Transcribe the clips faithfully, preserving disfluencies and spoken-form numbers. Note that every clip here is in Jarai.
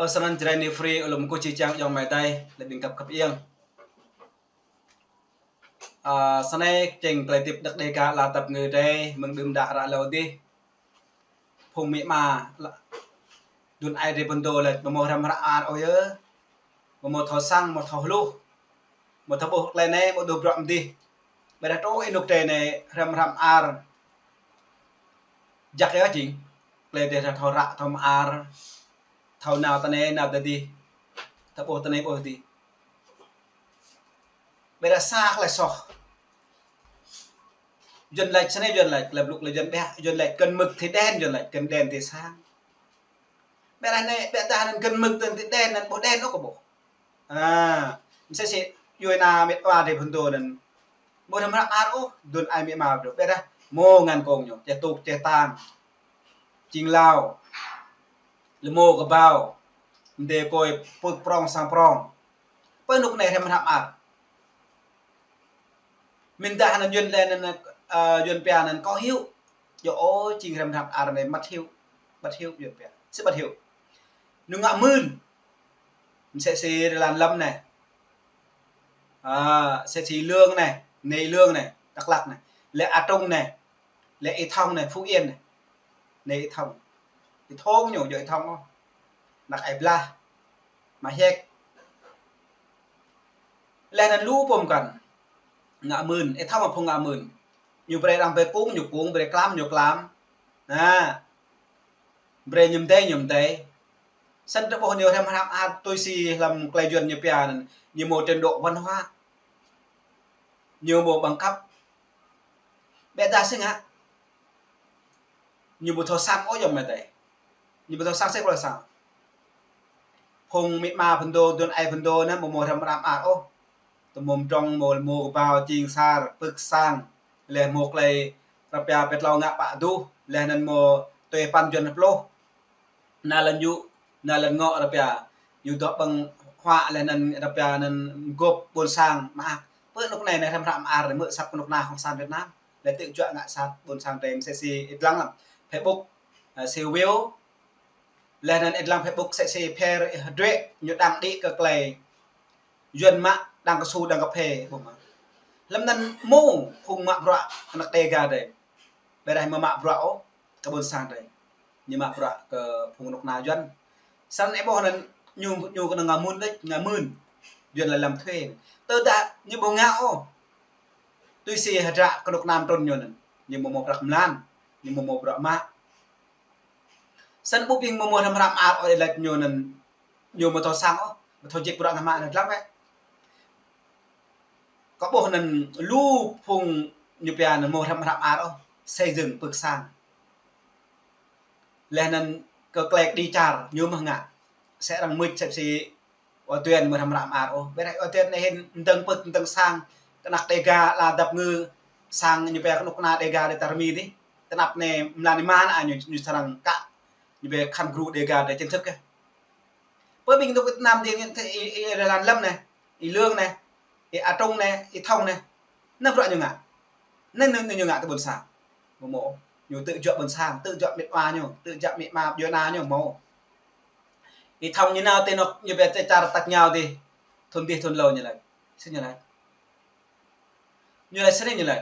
Ơ, snăn Jrai New Free, ơ, lŏm kơ čih čang yŏng mơtai, lĕ ƀing găp găp yơh. Ơ, snei čeng klei tip đăk Dega ala tăp ngư drei, mơ̆ng đưm đă ră lâo dih. Phung mĭ ma, la-, dun ai drei pơdô lĕ, mâo mơ̆ hrăm hră ar ôh yơh. Mâo mơ̆ thâo săng, mâo thâo hluh. Mâo thâo ƀuh klei anei, mâo dôk bruă mdih. Ƀiădah truh ênuk drei anei hrăm hră ar. Jăk yơh jing. Klei drei thâo ră, thâo mơar. Thâo nao tơ anei, nao tơ dih. Thâo ƀuh tơ anei, ƀuh dih. Ƀiădah sa klei soh. Yuăn lač snei, Yuăn lač, klei blŭ klei Yuăn ƀiă, Yuăn lač cân mực thì đen, Yuăn lač cân đen thì sáng. Ƀiădah anei, ƀiădah anăn cân mực anăn thì đen, anăn ƀuh đen ôh kơ ƀuh. A, msĕ si djuê ana mĕt wa drei pơdô anăn. Mâo hrăm hră ar ôh, dun ai mĭ ma drei. Ƀiădah mâo ngăn kông ñu, čeh tŭk, čeh tang. Čing lao. Lơmô kơbao. Mdê kôi pơ̆k prŏng sang prŏng. Pơ ênuk anei hrăm hră ar. Mĭn dah anăn Yuăn lĕ anăn, ơ, Yuăn pia anăn có hiếu. Yua ôh, čing hrăm hră ar anei mất hiếu. Mất hiếu Yuăn pia. Sĭt mất hiếu. Ñu ngă mưn. Msĕ si rơlan lăm anei. A, msĕ si Lương anei, anei Lương anei, Dak Lak anei. Lĕ A Trung anei, lĕ Y Thông anei, Phú Yên anei. Anei Y Thông. Y Thông ñu, yua Y Thông ôh. Anak ai blah. Mă hiek. Lĕ anăn lu pô mkăn. Ngă mưn, Y Thông mă phung ngă mưn. Ñu brei arăng brei kung, ñu kung, brei klam, ñu klam. Na. Brei ñu mdei, ñu mdei. Snăn tơ ƀuh ñu hrăm hră ar tui si hlăm klei Yuăn ñu pia anăn, ñu mâo trình độ văn hóa. Ñu mâo bằng cấp. Ƀiădah si ngă. Ñu ƀu thâo săng ôh yơh mơtai. Ñu ƀu thâo săng sĕ kơ sang. Phung mĭ ma pơdô, dun ai pơdô anăn mâo mâo hrăm hră ar ôh. Tơmôm drŏng mâo, mâo kơbao čing sar, pơ̆k sang. Lĕ mâo klei rơpia pĕt tlâo ngă pă duh. Lĕ anăn mâo tui păn Yuăn pluh. Nao lăn yŭ, nao lăn ngŏ rơpia. Yŭ dŏ ƀơ̆ng huă lĕ anăn rơpia anăn mgôp ƀuôn sang mơak. Pơ ênuk anei anei hrăm hră ar mơ̆ sat kơ knŭk kna Cộng sản Việt Nam. Lĕ tŭ juă ngă sat ƀuôn sang drei msĕ si ih dlăng lăm Facebook, ơ, si Will. Lĕ anăn ih dlăng Facebook msĕ si Pher Hduê ñu đăng đĭ kơ klei Yuăn mă đăng kơ su đăng kơ phê ƀuh mơ̆. Hlăm anăn mâo phung mă bruă kơ anak Dega drei. Ƀiădah mơ̆ mă bruă ôh kơ ƀuôn sang drei. Ñu mă bruă kơ phung knŭk kna Yuăn. Snăn ih ƀuh anăn ñu, ñu kơ ngă mưn đĕč, ngă mưn. Yuăn lĕ lăm thuê. Tơdah ñu ƀu ngă ôh. Tui si hdră knŭk kna mtrŭn ñu anăn. Ñu mâo mâo prăk mlan. Ñu mâo mâo bruă mă. Snăn ƀuh ƀing mâo mâo hrăm hră ar ôh ih lač ñu anăn. Ñu mâo thâo săng ôh. Mâo thâo jik bruă ngă mă anăn dlăng wĕ. Kâo ƀuh anăn lu phung ñu pia anăn mâo hrăm hră ar ôh, xây dựng pơ̆k sang. Lĕ anăn kơ klei kđi čar ñu mơh ngă. Sĕ arăng mưč sĕ si Ua Tuyên mâo hrăm hră ar ôh. Ƀiădah Ua Tuyên anei hĭn mdơ̆ng pơ̆k mdơ̆ng sang. Kơ anak Dega ala dăp ngư sang ñu pia knŭk kna Dega dê tar mi dih. Tơnap anei mlan êma anăn ñu, ñu srăng kă. Ñu pia khăn gru Dega dê chính thức kơ. Pơ ƀing dôk Việt Nam dih ñu ih, ih, ih lăn lăm anei. Ih Lương anei, ih A Trung anei, ih Thông anei. Anăn bruă ñu ngă. Anăn, anăn, anăn ñu ngă tơ ƀuôn sang. Mâo mâo. Ñu tŭ juă ƀuôn sang, tŭ juă mĭt wa ñu, tŭ juă mĭ ma djuê ana ñu mâo. Ih Thông ñu nao tơ anôk ñu pia tơ čar tač rơngiao dih. Thŭn dih thŭn lâo ñu lač. Sĭt ñu lač. Ñu lač snei ñu lač.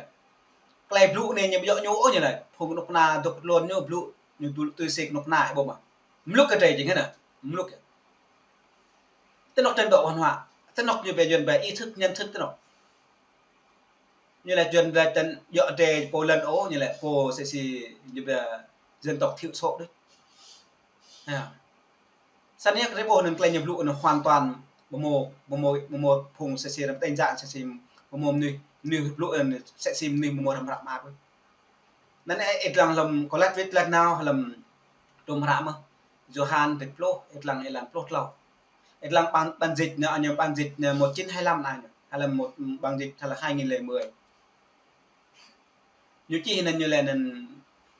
Klei blŭ anei ñu ƀu djŏ ñu ôh ñu lač. Phung knŭk kna dôk tluôn ñu blŭ ñu dŭl tui si knŭk kna ih ƀuh mơh. Mluk kơ drei jing hơnă. Mluk yơh. Tơ anôk trình độ văn hóa. Tơ anôk ñu pia Yuăn pia ý thức, nhận thức tơ anôk. Ñu lač Yuăn lač tăn djŏ drei pô lăn ôh, ñu lač pô sĕ si ñu pia dân tộc thiểu số đôč. Ha. Snăn yơh drei ƀuh anăn klei ñu blŭ anăn hoàn toàn ƀu mâo, ƀu mâo, ƀu mâo phung sĕ si răm têñ jă sĕ si ƀu mâo mnuih, mnuih blŭ anăn sĕ si mnuih ƀu mâo hrăm hră ar. Anăn ih, ih dlăng hlăm kơ lač wĭt lač nao hlăm tum hră mơh. Yôhan dêč pluh, ih dlăng êlan pluh tlâo. Ih dlăng bản, bản dịch anăn, ñu bản dịch anăn một chín hai lăm anăn ñu. Hay là một bản dịch hay là hai nghìn lẻ mười. Ñu čih anăn ñu lač anăn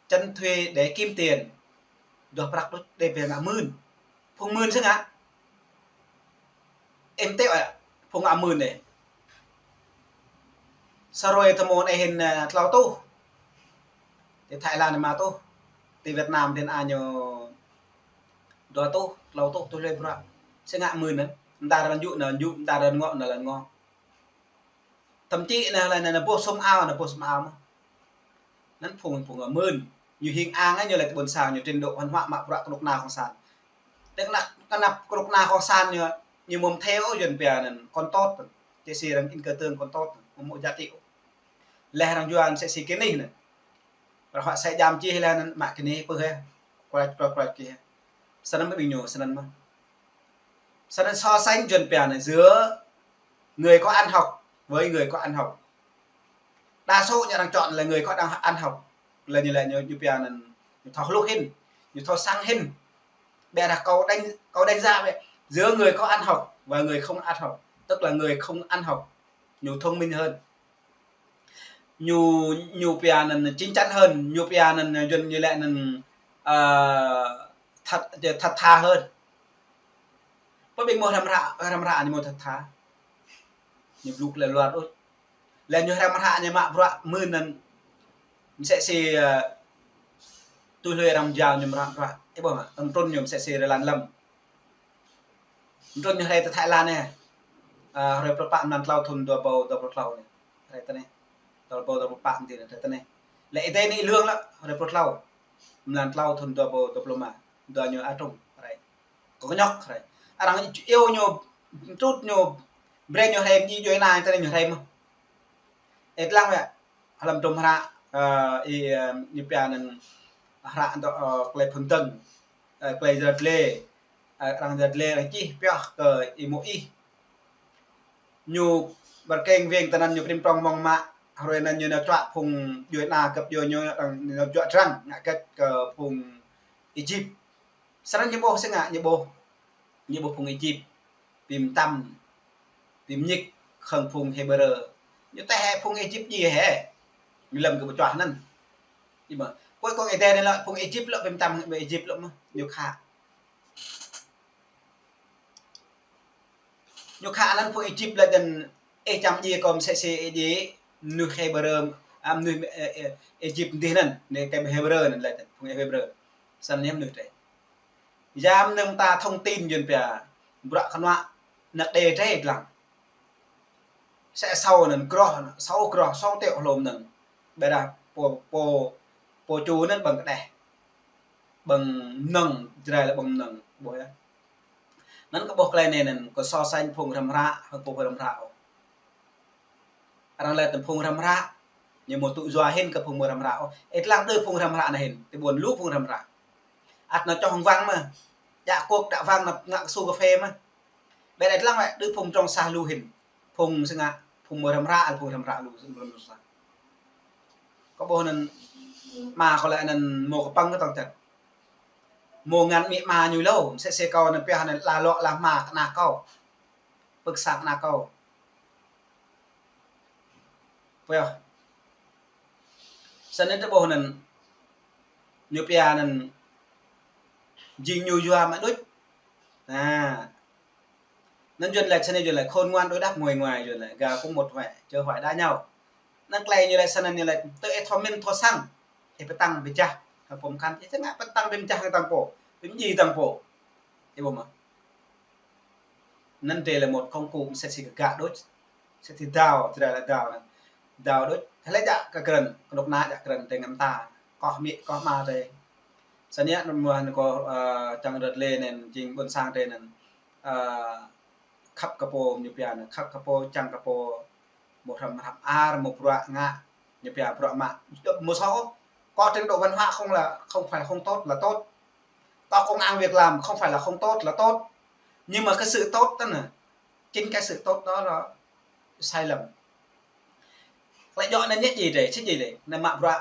tránh thuế để kiếm tiền. Duah prăk đôč đe pia ngă mưn. Phung mưn sĕ ngă. Ih mơ̆ tĕ ôh, phung ngă mưn anei. Sa hruê tơ mơ̆n ih hĭn, ơ, tlâo tuh. Tơ Thái Lan ih êma tuh. Tơ Việt Nam dih anăn ñu Dua tuh, klâo tuh, tuh lĕ bruă. Sĭt ngă mưn anŭn. Mơta răn yŭ, anŭn yŭ, mơta răn ngŏ, anŭn lăn ngŏ. Thậm chí anŭn lĕ anŭn, anŭn boh sum ao, anŭn boh sum ao mơh. Anŭn phung, phung mưn. Ñu hing ang, ñu lĕ ƀôn sang, ñu trình độ văn hóa mă bruă kơnuk kơna cộng sản. Tơdah anăp, anăp kơnuk kơna cộng sản ñu, ñu mơ̆m theo Yuan pia anŭn kon tot. Čê si arăng in kơ tương kon tot. Mơ̆m mơ̆ jati. Leh arăng Yuan sĕ si kơ anih anŭn. Rơhua sĕ jam čih leh anŭn mă kơ anih pơh hĕ. Kruač, kruač, kruač kơ hĕ. Snăn mơ̆ ƀing ñu, snăn mơh. Snăn so sánh Yuan pia anŭn giữa người có ăn học với người có ăn học. Đa số ñu arăng chọn là người có đang ăn học. Là ñu lĕ ñu, ñu pia anŭn, ñu thâo hluh hĭn, ñu thâo săng hĭn. Bây giờ câu đánh, câu đánh giá về giữa người có ăn học và người không ăn học, tức là người không ăn học, ñu thông minh hơn. Ñu, ñu pia anŭn chín chắn hơn, ñu pia anŭn Yuan ñu lĕ anŭn, ờ, thật, thật thà hơn. Pơ ƀing mơ̆ hrăm hră, hrăm hră ñu mơ̆ thật thà. Ñu blŭ lĕ luar ôh. Lĕ ñu hrăm hră ñu mă bruă mưn anŭn. Msĕ si, ơ, tui hlue arăng jao ñu mă bruă. Ih ƀuh mơ̆, anŭn trŭn ñu msĕ si rơlan lăm. Trŭn ñu hrơi tơ Thái Lan anai. Ơ, hrơi pluh pă mlan klâo thŭn dua ƀâo dua pluh klâo anai. Hrơi tơ anai. Dua ƀâo dua pluh pă mơ̆n tơ anai. Lĕ ih tơ anai ih lăng lĕ hrơi pluh klâo. Mlan klâo thŭn dua ƀâo dua pluh lima. Dua ñu atrŭm hrơi. Kơ kơñŏk hrơi. Arăng iâu ñu, trŭt ñu, brơi ñu hrăm, ñu djuai anai tơ anai ñu hrăm mơh. Ih lăng wĕ, hlăm hdruôm hră, ơ, ih, ơ, ñu pia anŭn hră dŏ, ơ, klei phŭn dơ̆ng, ơ, klei Yăl Dliê, ơ, arăng Yăl Dliê arăng čih pioh kơ ih mơ̆ ih. Ñu ƀơ̆r keng weng tơ anŭn ñu pơrĭm prŏng mơ̆ng mă, hruê anŭn ñu nao čuă phung djuai ană găp djuai ñu arăng nao čuă drăng, ngă gĕt kơ phung Êjip. Snăn ñu ƀuh sĭt ngă ñu ƀuh. Ñu ƀuh phung Êjip. Bi mtam. Bi mñik hăng phung Hêbrơ. Ñu tĕh hĕ phung Êjip djai hĕ. Ñu lăm kơ pơčuah anŭn. Ih ƀuh. Cuối cùng ih tơ anai lĕ phung Êjip lĕ bi mtam hăng Êjip lĕ mơh. Ñu khă. Ñu khă anŭn phung Êjip lĕ dăn ih čăm djai kơ msĕ si ih djai mnuih Hêbrơ, a, mnuih, ơ, ơ, Êjip dih anŭn, anai kơ Hêbrơ anŭn lĕ dăn phung Hêbrơ. Snăn ñu mnuih drei. Yua mơ̆ng ta thông tin Yuan pia, bruă kơnuă anăp đe drei lăng. Sĕ sâo anŭn groh, sâo groh, sâo triệu hlô mơnơ̆ng. Ƀiădah pô, pô, pô ču anŭn ƀơ̆ng kơđeh. Ƀơ̆ng mơnơ̆ng, Jrai lĕ ƀơ̆ng mơnơ̆ng, ƀuh yơh. Anŭn kơ ƀuh klei anai anŭn, kơ so sánh phung hrăm hră, hăng phung hrăm hră ôh. Arăng lĕ tơ phung hrăm hră, ñu mơ̆ tŭ yua hĭn kơ phung mơ̆ hrăm hră ôh. Ih lăng đơ phung hrăm hră anai hĭn, tơ ƀuôn lu phung hrăm hră. Ăt nao čoh hăng wăng mơh, djă kôk djă wăng nao ngă kơsu kơphê mơh. Ƀiădah ih lăng wĕ, đơ phung trong sah lu hĭn. Phung sĭt ngă, phung mơ̆ hrăm hră, phung hrăm hră lu, phung mơ̆ hrăm hră. Kơ ƀuh anŭn, ama kâo lĕ anŭn mơ̆ kơpăng kơ tŏng čăt. Mơ̆ ngăn amĭ ama ñu lu, msĕ si kâo anŭn pioh anŭn la lŏ la hma kơ ană kâo. Pơ̆k sang ană kâo. Pioh. Snăn tơ ƀuh anŭn, ñu pia anŭn, jing ñu yua mă đôč. Anŭn Yuan lĕ, snăn Yuan lĕ, khôn ngoan đối đáp nguội ngoài, Yuan lĕ, gà cũng một huệ, chớ hoại đá nhau. Anŭn klei ñu lĕ, snăn ñu lĕ, tơ ih thâo mĭn thâo săng, ih pơtăng pơjah hăng pô mkăn, ih tơ ngă pơtăng pơjah hăng tăng pô, pơjing tăng pô. Ih ƀuh mơ̆. Anŭn drei lĕ một công cụ msĕ si kơ gak đôč, msĕ si dao, drei lĕ dao anŭn. Dao đôč, hlơi djă kơ krăn, kơnuk kơna djă krăn, drei ngă mơta, koh amĭ, koh ama drei. Snăn yơh, anŭn mơ̆n kâo, ơ, čang rơ̆t lĕ anŭn, jing ƀôn sang drei anŭn, ơ, khăp kơ pô ñu pia anŭn, khăp kơ pô, čang kơ pô, mơ̆ hrăm hră ar, mơ̆ bruă ngă, ñu pia bruă mă, mơ̆ sô. Có trình độ văn hóa không là, không phải là không tốt, là tốt. Có công ăn việc làm không phải là không tốt, là tốt. Nhưng mà cái sự tốt đó nè, chính cái sự tốt đó là sai lầm. Klei djŏ anŭn ñu djai drei, sĭt djai drei. Anŭn mă bruă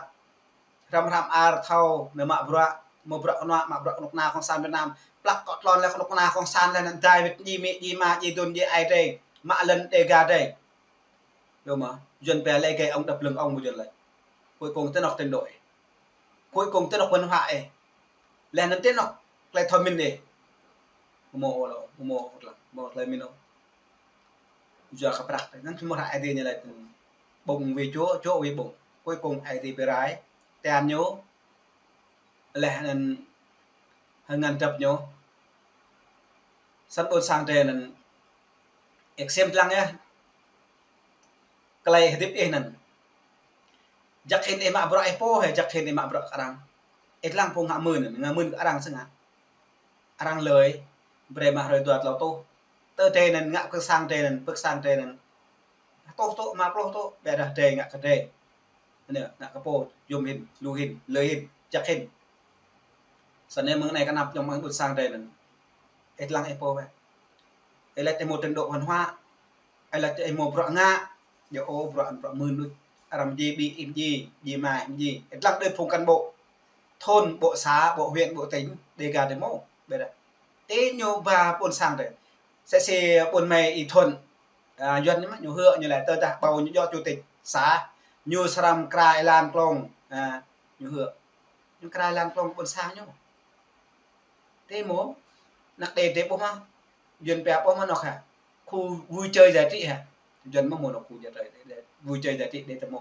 hrăm hră ar thâo, anŭn mă bruă, mơ̆ bruă kơnuă, mă bruă kơnuk kơna cộng sản Việt Nam. Plăk kơ tlôn lĕ kơnuk kơna cộng sản lĕ anŭn dai wĕt djai amĭ, djai ama, djai aduôn, djai ayŏng drei. Mă lŏn đe gah drei. Ih ƀuh mơ̆, Yuan pia lĕ gai ông đập lưng ông mơ̆ Yuan lĕ. Cuối cùng tơ anŏ trình độ ih. Cuối cùng tơ anŏ văn hóa ih. Leh anŭn tơ anŏ klei thâo mĭn ih. Mơ̆ mơ̆ ôh lŏ, mơ̆ mơ̆ ôh lŏ, mơ̆ klei mĭn ôh. Yua kơ prăk, anŭn mơ̆ hră Aê Diê ñu lĕ, bông vì Chúa, Chúa vì bông. Cuối cùng Aê Diê bi rai, tian ñu, leh anŭn hơngăn dăp ñu, Săn ƀôn sang drơi anŭn, ih ksiêm lăng yơh. Tơlơi hơdip ih anŭn. Jăk hĭn ih mă bruă ih pô hă, jăk hĭn ih mă bruă kơ arăng. Ih lăng phung ngă mưn, ngă mưn kơ arăng sơngă. Arăng lui, brơi mă hrơi dua tlâo tuh. Tơ drơi anŭn ngă pơ sang drơi anŭn, pơ sang drơi anŭn. Tuh tuh, mă pluh tuh, ƀiădah drơi ngă kơ drơi. Anai, ngă kơ pô, yôm hĭn, lu hĭn, lui hĭn, jăk hĭn. Săn anai mơ̆ng anai kơnăp yôm mơ̆ng ƀôn sang drơi anŭn. Ih lăng ih pô wơ̆t. Ih laĭ ih mơ̆ trình độ văn hóa. Ih laĭ ih mơ̆ bruă ngă. Yua ôh bruă, bruă mưn đôč. Arăng mơdjai ƀing ih mơdjai, mơdjai mai ih mơdjai. Ih lăng đơi phung cán bộ thôn, bộ xã, bộ huyện, bộ tỉnh, Dega đơi mơ̆. Ƀiădah. Ih ñu ba ƀôn sang drơi. Sĕ si ƀôn mơi Y Thuận. À, Yuan ñu mă, ñu hứa ñu laĭ tơdah bầu ñu dŏ chủ tịch xã, ñu srăm kra êlan klông. À, ñu hứa. Ñu kra êlan klông ƀôn sang ñu. Tơ mơ̆, năk đe tơ ƀuh mă, Yuan pia ƀuh mă nŏk hă. Khu vui chơi giải trí hă. Yuan mơ̆ mơ̆ nŏk khu vui chơi giải trí, vui chơi giải trí đe tơ mơ̆.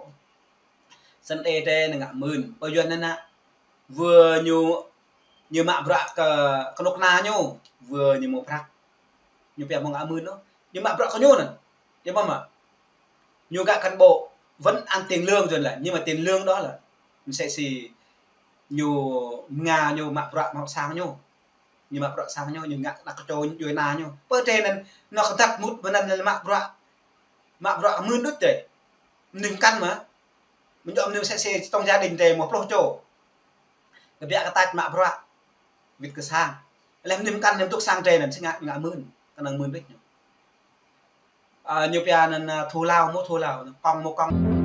Săn đe tơ anŭn ngă mưn. Pơ Yuan anŭn nă, vừa ñu, ñu mă bruă kơ, kơnuk kơna ñu, vừa ñu mơ̆ prăk. Ñu pia mơ̆ ngă mưn ôh. Ñu mă bruă kơ ñu anŭn. Yua mơ̆ mă. Ñu ngă cán bộ, vẫn ăn tiền lương rồi là, nhưng mà tiền lương đó là, msĕ si ñu mơnga ñu mă bruă mă sang ñu. Ñu mă bruă sang ñu, ñu ngă năk kơčô djuai ania ñu. Pơ drơi anŭn, nŏk kơdăt mŭt mơ̆n anŭn mă bruă, mă bruă mưn đôč drơi. Mơnuih mơkăn mă. Mơ̆ ñu mơnuih msĕ si trong gia đình drơi mơ̆ pluh čô. Kơbiă kơ tač mă bruă. Wĭt kơ sang. Lĕ mơnuih mơkăn ñu dŏ sang drơi anŭn, sĭt ngă, ngă mưn. Kơnơ̆ng mưn đôč ñu. À, ñu pia anŭn, à, thù lao, mơ̆ thù lao, công mơ̆ công.